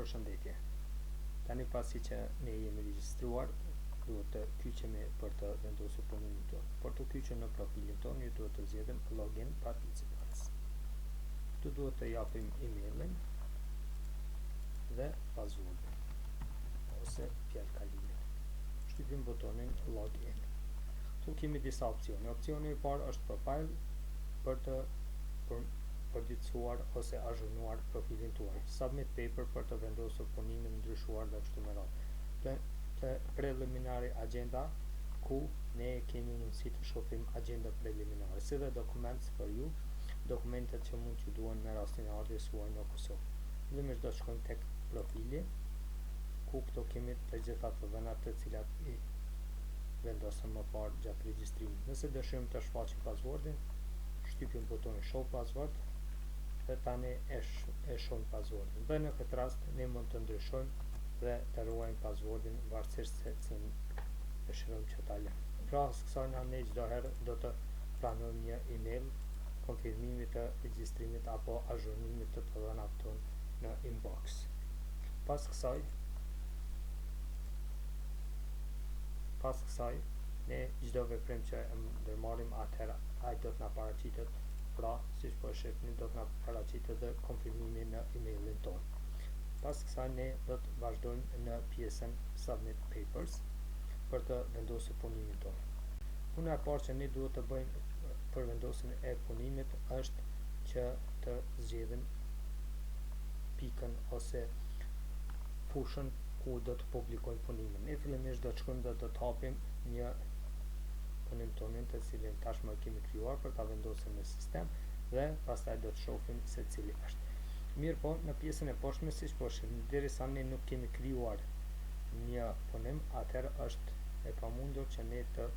Përshëndetje. Tani pasi që ne jemi regjistruar, duhet të kyçemi për të vendosur punimin tonë. Për të kyçur në profilin tonë, ju duhet të zgjedhim Login Participants. Këtu duhet të japim emailin dhe passwordin ose fjalëkalimin. Shtypim butonin Login. Këtu kemi disa opsione. Opsioni i parë është Profile për të për përditësuar ose azhurnuar profilin tuaj, Submit Paper për të vendosur punimin, ndryshuar dhe kështu me radhë. Preliminary Agenda ku ne kemi mundësi të shohim agenda preliminare, si dhe Documents for you, dokumentet që mund t'ju duhen me rastin e ardhjes suaj në Kosovë. Fillimisht do të shkojmë tek profili, ku këto kemi të gjitha të dhënat të cilat i vendosëm më parë gjatë regjistrimit. Nëse dëshirojmë të shfaqim passwordin, shtypim butonin Show Password dhe tani e, sh e shohim passwordin. Dhe në këtë rast ne mund të ndryshojmë dhe të ruajmë passwordin varësisht se cilin dëshirojmë që ta lëmë. Krahas kësaj na ne çdo herë do të pranojmë një email konfirmimi të regjistrimit apo azhurnimit të të dhënave tonë në inbox. Pas kësaj pas kësaj ne çdo veprim që e ndërmarrim atëherë ai do të na paraqitet, pra siç po e shihni do të na paraqitet dhe konfirmimi në emailin tonë. Pas kësaj ne do të vazhdojmë në pjesën Submit Papers për të vendosur punimin tonë. Puna e parë që ne duhet të bëjmë për vendosjen e punimit është që të zgjedhim pikën ose fushën ku do të publikojmë punimin. Ne fillimisht do të shkojmë dhe do të hapim një punim tonin të cilin tashmë e kemi krijuar për ta vendosur në sistem dhe pastaj do të shohim se cili është. Mirëpo, në pjesën e poshtme, siç po shihni, derisa ne nuk kemi krijuar një punim, atëherë është e pamundur që ne të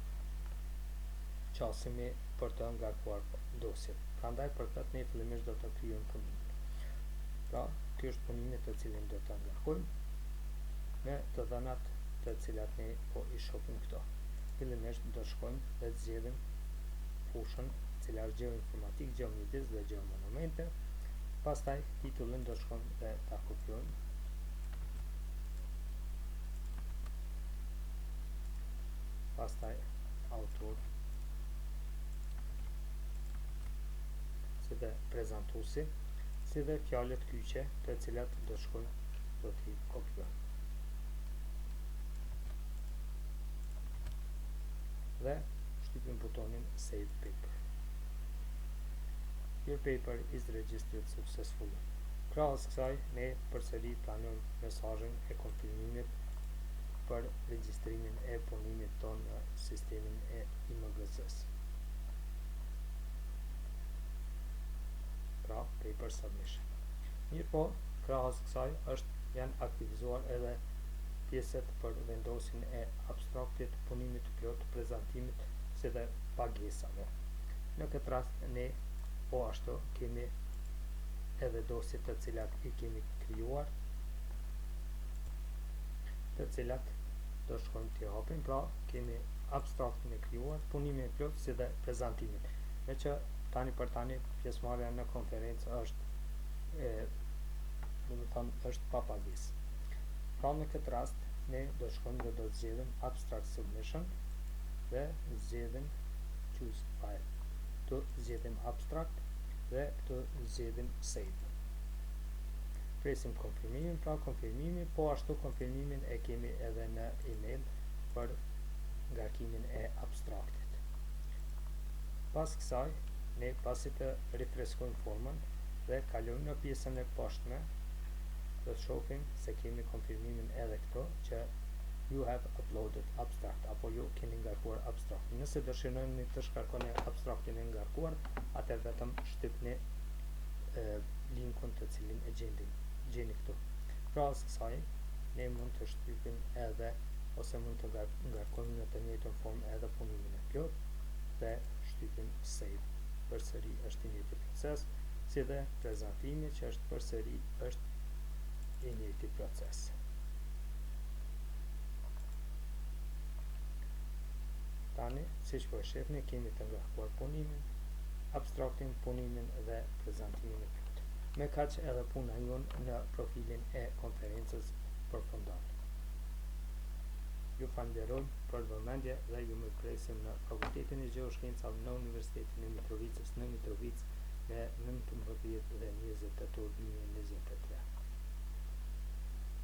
qasemi për të ngarkuar dosjet. Prandaj për këtë ne fillimisht do të krijojmë punimin. Pra, ky është punimi të cilin do të ngarkojmë me të dhënat të cilat ne po i shohim këto. Fillimisht do të shkojmë dhe të zgjedhim fushën, cila është gjeoinformatik, gjeomjedis dhe gjeomonumente. Pastaj titullin do të shkojmë dhe ta kopjojmë. Pastaj autor si dhe prezantuesi, si dhe fjalët kyçe të cilat do të shkojmë do t'i kopjojmë. Dhe shtypim butonin Save Paper. Your paper is registered successfully. Krahas kësaj, ne përsëri pranojmë mesazhin e konfirmimit për regjistrimin e punimit tonë në sistemin e IMGC-s. Pra, paper submission. Mirëpo, krahas kësaj është janë aktivizuar edhe pjesët për vendosjen e abstraktit, punimit të plotë, prezantimit, si dhe pagesave. Në këtë rast ne po ashtu kemi edhe dosjet të cilat i kemi krijuar, të cilat do shkojmë t'i hapim, pra kemi abstraktin e krijuar, punimin e plotë si dhe prezantimin. Me që tani për tani pjesëmarrja në konferencë është e, domethënë është pa pagesë. Pra në këtë rast ne do shkojmë dhe do zgjedhim abstract submission dhe zgjedhim choose file. Këtu zgjedhim abstract dhe këtu zgjedhim save. Presim konfirmimin, pra konfirmimi, po ashtu konfirmimin e kemi edhe në email për ngarkimin e abstraktit. Pas kësaj, ne pasi të rifreskojmë formën dhe kalojmë në pjesën e poshtme, do të shohim se kemi konfirmimin edhe këtu që you have uploaded abstract apo ju keni ngarkuar abstract. Nëse dëshironi të shkarkoni abstraktin e ngarkuar, atëherë vetëm shtypni e, linkun të cilin e gjeni, gjeni këtu. Krahas kësaj, ne mund të shtypim edhe ose mund të ngarkojmë në të njëjtën formë edhe punimin e plot dhe shtypim save. Përsëri është i njëjti proces, si dhe prezantimi që është përsëri është i njëjti proces. Tani, siç po e shihni, kemi të ngarkuar punimin, abstraktin, punimin dhe prezantimin e plotë. Me kaq edhe puna jonë në profilin e konferencës përfundon. Ju falënderojmë për vëmendje dhe ju mirëpresim në Fakultetin e Gjeoshkencave në Universitetin e Mitrovicës në Mitrovicë me 19 dhe 20 tetor 2023.